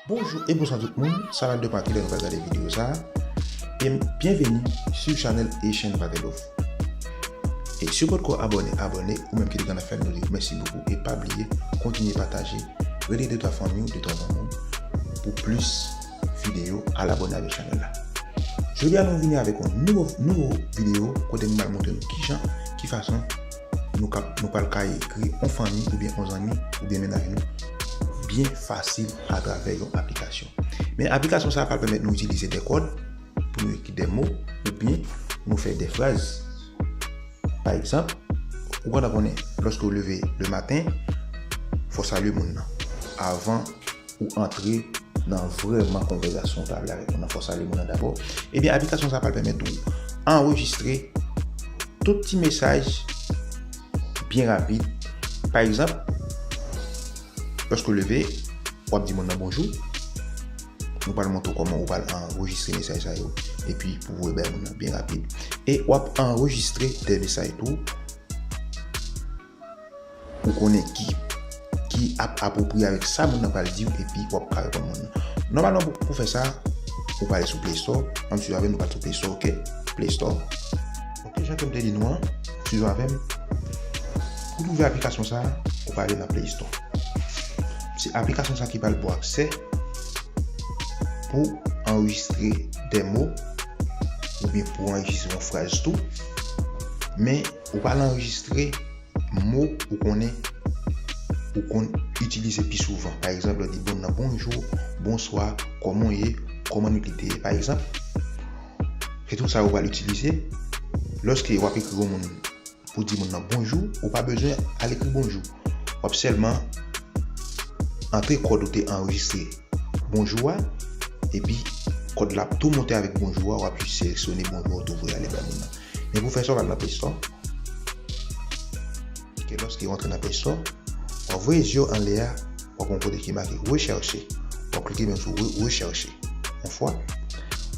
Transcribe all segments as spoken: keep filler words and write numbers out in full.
Bonjou e bonswa tout moun, sa va depann kilè nou pral gade videyo sa a. E byenveni sou chanèl Asian Battle Off. E si w potko abòne, abòne, ou menm ki deja nan fè l, nou di w mèsi bokou e pa bliye kontinye pataje, rele de twa fanmi w, de twa zanmi w pou plis videyo, al abòne avèk chanèl la. Jodi a nou vini avèk yon nouvo, nouvo videyo kote m pral montre nou kijan, ki fason nou kap, nou pral ka ekri yon fanmi oubyen yon zanmi oubyen mennaj nou byen fasil atravè yon aplikasyon. Men aplikasyon sa a pral pèmèt nou itilize de kòd pou nou ekri de mo oubyen nou fè de fraz. Pa egzanp, ou konn konnen, lòske w leve le maten, fò w salye moun nan avan ou antre nan vrèman konvèsasyon w ta vle avèk moun nan, fò w salye moun nan dabò. Ebyen, aplikasyon sa a pral pèmèt ou anrejistre tout ti mesaj byen rapid. Pa egzanp, lòske w leve, w ap di moun nan bonjou. Nou pral montre w kòman ou pral anrejistre mesaj sa yo epi pou voye bay moun nan byen rapid. E w ap anrejistre de mesaj tou ou konnen ki, ki ap apwopriye avèk sa moun nan pral di w epi w ap ka reponn moun nan. Nòmalman pou, pou fè sa, ou prale sou Play Store, ann swiv avè m, nou pral sou Play Store, oke? Play Store. Oke, jan ke m te di nou an, swiv avè m. Pou twouve aplikasyon sa a, ou prale nan Play Store. Se aplikasyon sa a ki pral ba w aksè pou anrejistre de mo oubyen pou anrejistre yon fraz tou. Men ou pral anrejistre mo ou konnen, ou konn itilize pi souvan. Pa egzanp, lè w di moun nan bonjou, bonswa, kòman w ye, kòman nwit li te ye, pa egzanp. Se tout sa yo pral itilize. Lòske w ap ekri yon moun pou di moun nan bonjou, ou pa bezwen al ekri bonjou. W ap sèlman antre kòd ou te anrejistre bonjou a, epi kòd la ap tou monte avèk bonjou a, w ap jis seleksyone bonjou a, w tou voye ale bay moun nan. Men pou fè sa, w pral nan Play Store. Ke lòske w antre nan Play Store, w ap voye je w anlè a, w ap wè yon kote ki make rechèche. W ap klike menm sou re-, rechèche. Yon fwa,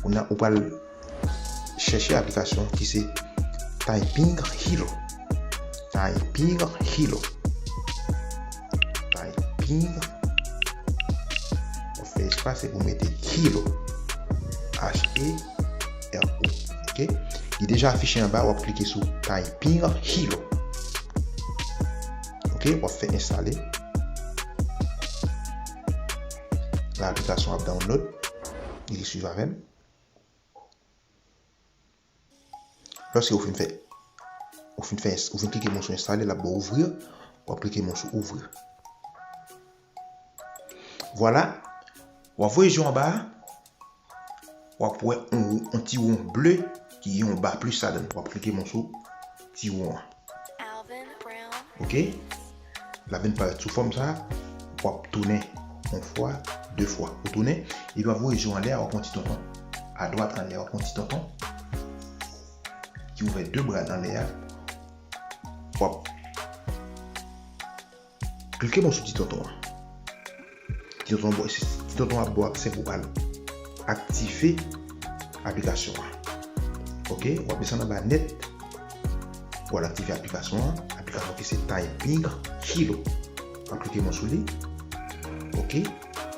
ou nan, ou pral chèche aplikasyon ki se Typing Hero. Typing Hero. Typing. W ap fè espas epi w mete Hero. H E R O. Oke? Li deja afiche anba, w ap klike sou Typing Hero. Oke? W ap fè enstale. La aplikasyon ap download. Li swiv avè m. Lòske ou fin fè, ou fin fè, ou fin klike mwen sou enstale, l ap ba w ouvri, w ap klike mwen sou ouvri. Vwala, w ap voye je w anba a, w ap wè yon, yon ti won ble ki gen yon ba plis ladan l. W ap klike mwen sou ti won an. Oke? L ap vin parèt sou fòm sa a, w ap tounen yon fwa, de fwa. Ou tounen, epi w ap voye je w anlè a, w ap wè yon ti tonton. Adwat anlè a, w ap wè yon ti tonton ki ouvè de bra l anlè a. W ap klike bò sou ti tonton an. Ti tonton an, ti tonton an ap ba w aksè pou w al aktive aplikasyon an. Oke, w ap desann anba nèt. Pou al aktive aplikasyon an, aplikasyon ki se Typing Hero. W ap klike mwen sou li. Oke.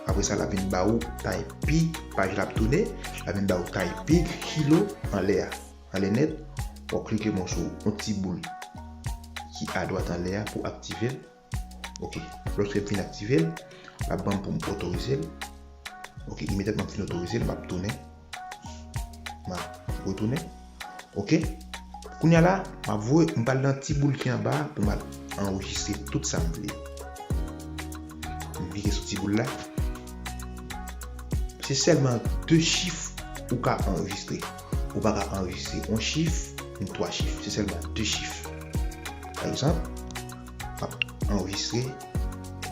Apre sa, l ap vin ba ou Typing, paj la ap tounen, l ap vin ba ou Typing Hero anlè a. Anlè nèt, w ap klike mwen sou yon ti boul ki adwat anlè a pou aktive l. Oke. Lòske m fin aktive l, l ap ban m pou m otorize l. Oke, imedyatman m fin otorize l, m ap tounen. M ap retounen. Oke. Kounye a la, m ap voye, m pral nan ti boul ki anba a pou m al anrejistre tout sa m vle. M klike sou ti boul la. Se sèlman de chif ou ka anrejistre. Ou pa ka anrejistre yon chif, ni twa chif. Se sèlman de chif. Pa egzanp, m ap anrejistre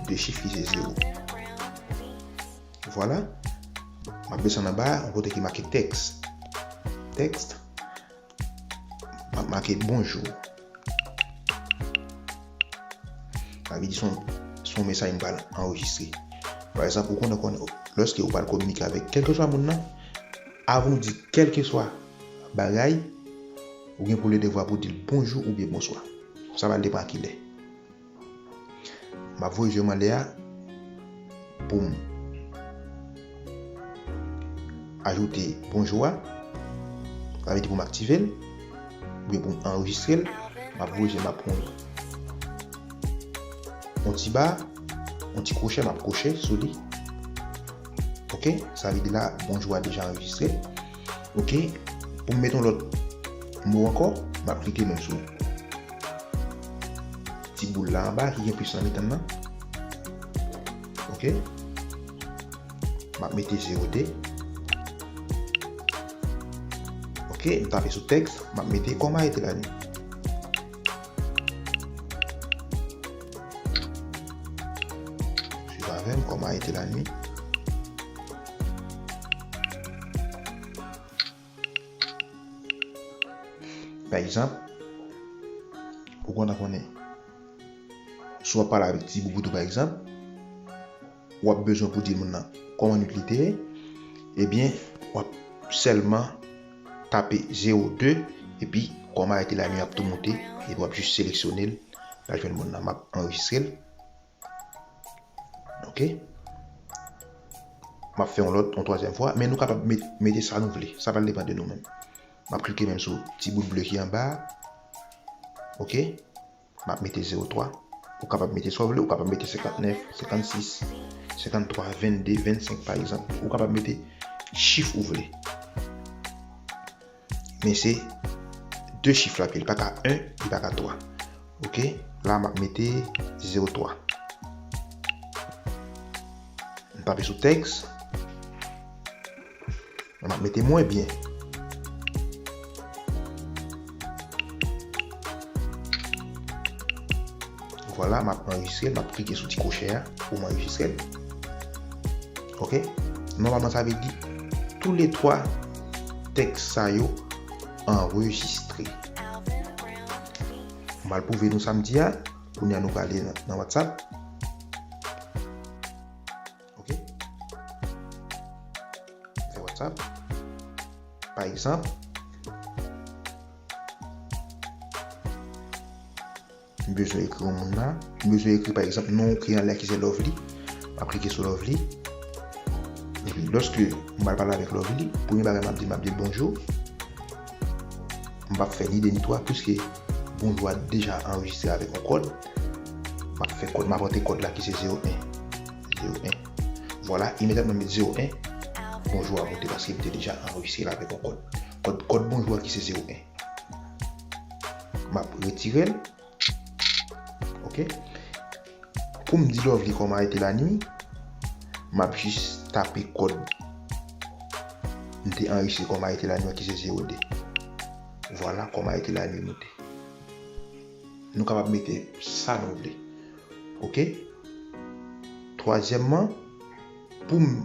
de chif ki se zewo. Vwala. M ap desann anba, yon kote ki make tèks. Tèks. M ap make bonjou. Sa vle di se yon, se yon mesaj m pral anrejistre. Pa egzanp, ou konnen, konnen, lòske ou pral kominike avèk kèlkeswa moun nan, avan ou di kèlkeswa bagay, ou gen pou le devwa pou di l bonjou oubyen bonswa. Sa pral depann a kilè. M ap voye je m anlè a pou m ajoute bonjou a, sa vle di pou m aktive l, oubyen pou m anrejistre l, m ap voye je m ap pran yon ti ba, yon ti kwochè, m ap kwoche sou li. Ok, sa vle di la, bonjou a deja anrejistre. Ok, pou m mete yon lòt mo ankò, m ap klike menm sou ti boul la anba ki gen plis nan mitan nan. Ok, m ap mete zewo de. Ok, m tape sou tèks, m ap mete comment a été la nuit. Suiv avè m, comment a été la nuit. Pa egzanp, ou konn konnen, si w ap pale avèk ti boubout ou, pa egzanp, w ap bezwen pou di moun nan kòman nwit li te ye, ebyen, w ap sèlman tape zewo de, epi comment a été la nuit ap tou moute, epi w ap jis seleksyone l, l al jwenn moun nan. M ap anrejistre l. Ok. M ap fè yon lòt, yon twazyèm fwa, men nou kapab met, mete sa nou vle. Sa pral depann de nou menm. M ap klike menm sou ti bout ble ki anba a. Ok. M ap mete zewo twa. Ou kapab mete sa w vle, ou kapab mete senkantnèf, senkannsis, senkanntwa, vennde, vennsenk pa egzanp. Ou kapab mete chif ou vle. Men se de chif l ap ye, li pa ka en, li pa ka twa. Ok, la m ap mete zewo twa. M tape sou tèks. M ap mete mwen byen. Vwala, m ap anrejistre l, m ap klike sou ti kwochè a pou m anrejistre l. Ok? Nòmalman, sa vle di toulètwa tèks sa yo anrejistre. M al pwouve nou sa m di a. Kounye a nou prale nan, nan WhatsApp. Ok? Fè WhatsApp. Pa egzanp, m bezwen ekri yon moun la. M bezwen ekri, pa egzanp, non w ki anlè a ki se Lovely. M ap klike sou Lovely. Epi, lòske m pral pale avèk Lovely, premye bagay m ap di l, m ap di l bonjou. M p ap fè ni de ni twa, piske bonjou a deja anrejistre avèk yon kòd. M ap fè kòd, m ap rantre kòd la ki se zewo en. Zewo en. Vwala, imedyatman m met zewo en, bonjou a moute paske m te deja anrejistre l avèk yon kòd. Kòd, kòd bonjou a ki se zewo en. M ap retire l. Ok. Pou m di Lovely comment a été la nuit, m ap jis tape kòd m te anrejistre comment a été la nuit an ki se zewo de. Vwala, comment a été la nuit moute. Nou kapab mete sa nou vle. Ok? Twazyèmman, pou m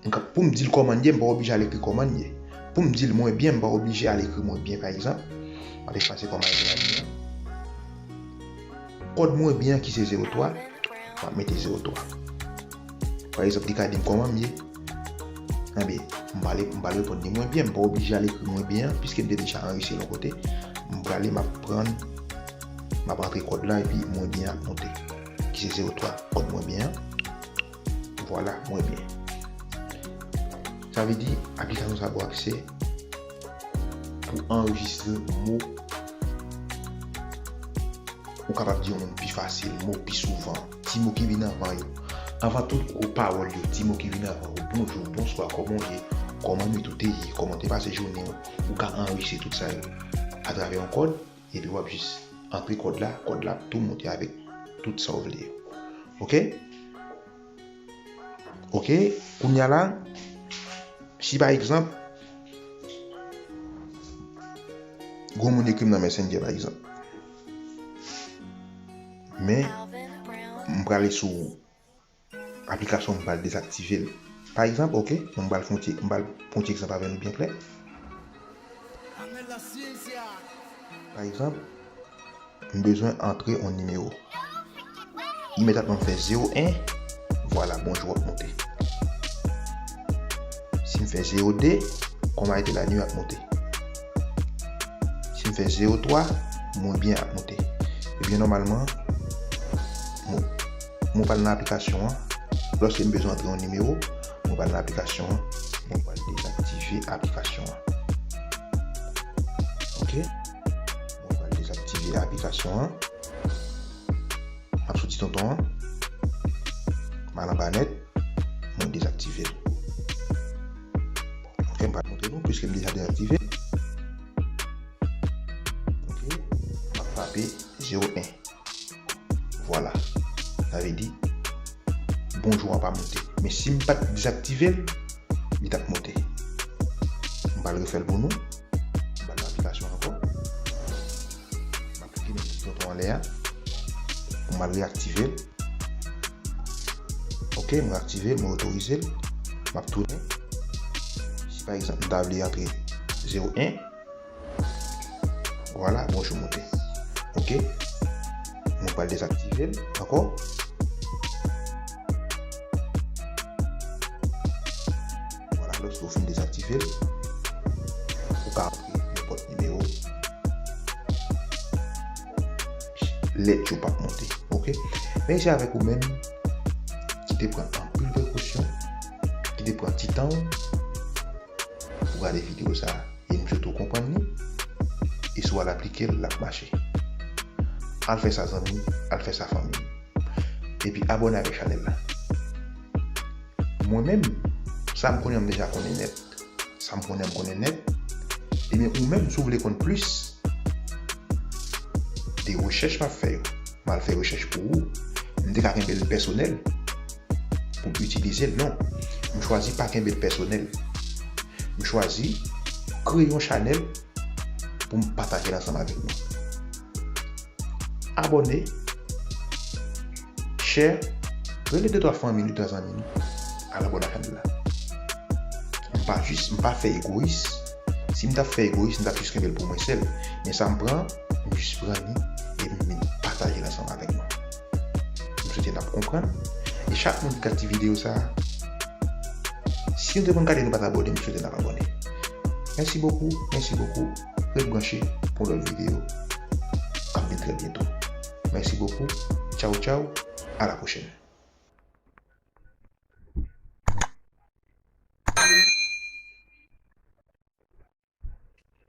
M ka, pou m di l kòman l ye, m pa oblije al ekri kòman l ye. Pou m di l mwen byen, m pa oblije al ekri mwen byen, pa egzanp. M ap efase kòman l ye la byen. Kòd mwen byen an ki se zewo twa, m ap mete zewo twa. Pa egzanp, li ka di m kòman m ye. Ebyen, m pral, m pral reponn li mwen byen, m pa oblije al ekri mwen byen an, piske m te deja anrejistre l yon kote. M prale, m ap pran, m ap antre kòd la, epi mwen byen ap moute. Ki se zewo twa, kòd mwen byen an. Vwala, mwen byen. Sa vle di, aplikasyon sa ba w aksè pou anrejistre mo ou kapab di yon moun pi fasil, mo pi souvan, ti mo ki vin anvan yo. Anvan tout gwo pawòl yo, ti mo ki vin anvan yo, bonjou, bonswa, kòman w ye, kòman nwit ou te ye, kòman te pase jounen w, ou ka anrejistre tout sa yo atravè yon kòd, epi w ap jis antre kòd la, kòd la ap tou moute avèk tout sa w vle yo. Ok? Ok, kounye a la, si pa egzanp, gon moun ekri m nan Messenger pa egzanp. Men, m prale sou aplikasyon, m pral dezaktive l. Pa egzanp, ok, m pral fè yon ti, m pral pran yon ti egzanp avè nou byen klè. Pa egzanp, m bezwen antre yon nimewo. Imedyatman m fè zewo en, vwala, bonjou ap moute. Si m fè zewo de, comment a été la nuit ap moute. Si m fè zewo twa, mwen byen ap moute. Ebyen, nòmalman, mwen, Mwen pral nan aplikasyon an. Lòske m bezwen antre yon nimewo, mwen pral nan aplikasyon an. Mwen pral dezaktive aplikasyon an. Ok? Mwen pral dezaktive aplikasyon an. M ap soti tonton an. M al anba nèt. Mwen dezaktive l. Ok, m pral montre nou, piske m deja dezaktive l. Ok, m ap frape zewo en. Vwala. Sa vle di, bonjou an pa monte. Men si m pa t dezaktive l, li t ap monte. M pral refè l pou nou. M pral nan aplikasyon ankò. M ap klike nan ti tonton anlè a. Pou m al reaktive l. Ok, m reaktive l, m otorize l. M ap tounen. Si pa egzanp, m ta vle antre zewo en, vwala, bonjou monte. Ok. Mwen pral dezaktive l ankò. Vwala, lòske w fin dezaktive l, ou ka antre nenpòt nimewo. Lèt yo p ap monte. Ok. Men se avèk ou menm ki te pran anpil prekosyon, ki te pran ti tan w pou gade videyo sa a. E m swete w konprann li. E si w al aplike l, l ap mache. Al fè sa zanmi, al fè sa fanmi. Epi abòne avèk chanèl la. Mwen menm, sa m konnen m deja konnen nèt. Sa m konnen m konnen nèt. Ebyen ou menm, si w vle konn plis de rechèch m ap fè yo, m al fè rechèch pou ou. M te ka kenbe l pèsonèl pou m itilize l, non. M chwazi pa kenbe l pèsonèl. M chwazi kreye yon chanèl pou m pataje l ansanm avèk nou. Abòne, share, rele de twa fanmi nou, de twa zanmi nou, al abòne ak chanèl la. M pa jis, m pa fè egoyis. Si m t ap fè egoyis, m t ap jis kenbe l pou mwen sèl. Men sa m pran, m jis pran li, epi m vin pataje l ansanm avèk nou. M swete n ap konprann. E chak moun ki gade ti videyo sa a, si nou te konn gade nou pa t abòne, m swete n ap abòne. Mèsi bokou, mèsi bokou. Ret branche pou lòt videyo k ap vin trè byento. Mèsi bokou. Tchaw, tchaw. A la pwochèn.